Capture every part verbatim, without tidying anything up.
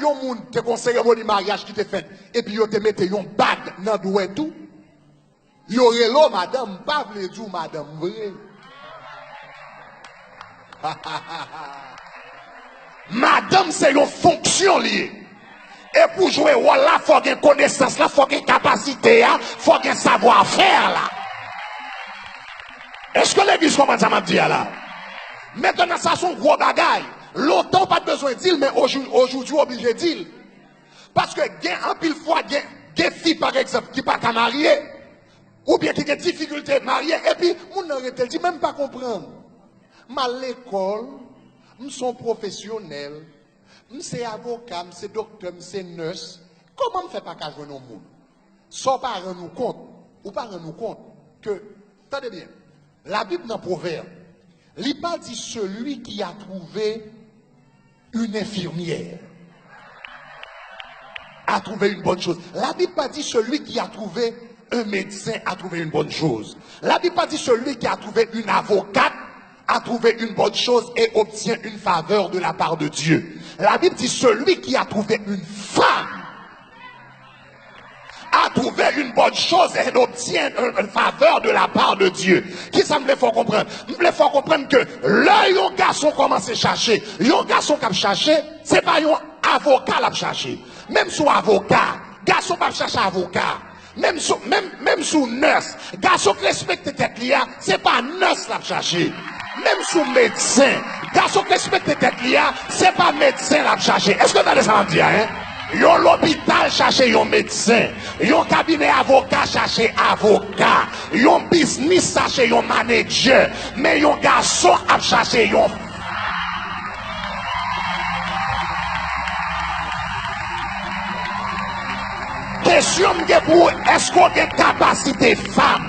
Yon moun te gon seremoni maryaj ki te fèt, epi yo te mete yon bag nan dwèt ou. Yo rele w madanm, m pa vle di w madanm vre. Madanm se yon fonksyon li ye. E pou jwe wòl la, fò gen konesans la, fò gen kapasite a, fò gen savwafè la. Èske legliz konprann sa m ap di a la? Mentnan, sa se yon gwo bagay. Lontan, w pa t bezwen di l, men ojou-, ojoudiw oblije di l. Paske gen anpil fwa, gen, gen fi, pa egzanp, ki pa ka marye, oubyen ki gen difikilte marye, epi moun nan rete, l di, "Men m pa konprann. M al lekòl, m se yon pwofesyonèl, m se avoka, m se doktè, m se nès. Kòman m fè pa ka jwenn yon moun?" Sa w pa rann ou kont, ou pa rann ou kont ke, tande byen, Labib nan Pwovèb, li pa di celui qui a trouvé une infirmière a trouvé une bonne chose. Labib pa di celui qui a trouvé un médecin a trouvé une bonne chose. Labib pa di celui qui a trouvé une avocate a trouvé une bonne chose et obtient une faveur de la part de Dieu. Labib di celui qui a trouvé une femme a trouvé une bonne chose et obtient une, une faveur de la part de Dieu. Kisa m vle fè w konprann? M vle fè w konprann ke lè yon gason kòmanse chache, yon gason k ap chache, se pa yon avoka l ap chache. Menm si w avoka, gason p ap chache avoka. Menm si w, menm, menm si w nès, gason k respekte tèt li a, se pa nès l ap chache. Menm si w medsen, gason k respekte tèt li a, se pa medsen l ap chache. Èske w tande sa m ap di a, en? Yon lopital chache yon medsen. Yon kabinè avoka chache avoka. Yon biznis chache yon manedjè. Men yon gason ap chache yon Kesyon m gen pou ou, èske w gen kapasite fanm?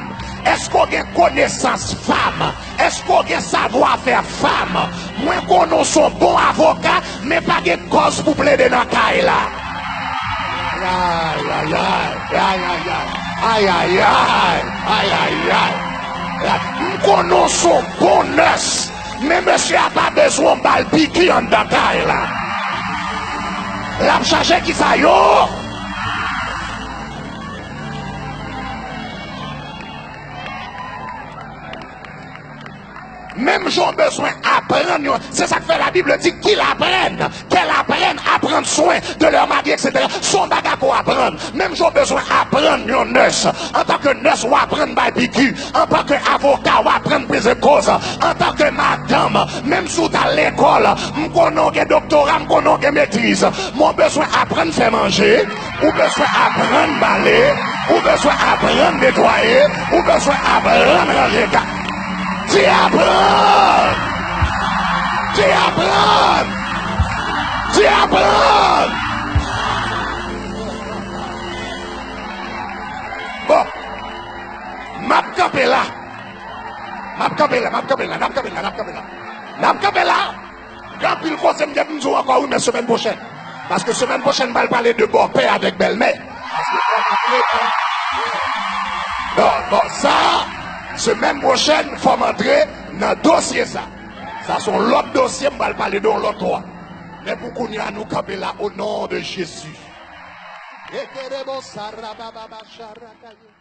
Èske w gen konesans fanm? Èske w gen savwafè fanm? Mwen konnen w se yon bon avoka, men pa gen kòz pou plede nan kay la. Ayayay, ayayay, ayayay, ayayay. M konnen w se yon bon nès, men mesye a pa bezwen w ba l piki anndan kay la. L ap chache kisa yo? Menm jan w bezwen aprann yon, se sa k fè Labib di, qu'ils apprennent, qu'elles apprennent à prendre soin de leur mari, et cetera. Se yon bagay ke w aprann. Menm jan w bezwen aprann yon nès, antanke nès, w aprann bay piki. Antanke avoka, w aprann peze koz. Antanke madanm, menm si w t al lekòl, m konnen w gen doktora, m konnen w gen metriz. Men w bezwen aprann fè manje, ou bezwen aprann bale, ou bezwen aprann netwaye, ou bezwen aprann ranje kay. Di aprann! Di aprann! Di aprann! Bon, m ap kanpe la. M ap kanpe la, m ap kanpe la, n ap kanpe la, n ap kanpe la. N ap kanpe la. Gen anpil koze m gen pou m di w ankò, wi, men semèn pwochèn. Paske semèn pwochèn, m pral pale de bòpè avèk bèlmè. Bon, bon, sa, semèn pwochèn, fò m antre nan dosye sa. Sa se yon lòt dosye, m pral pale de yon lòt lwa. Men pou kounye a, nou kanpe la, au nom de Jésus. Ekerebo sarababa sharakaye.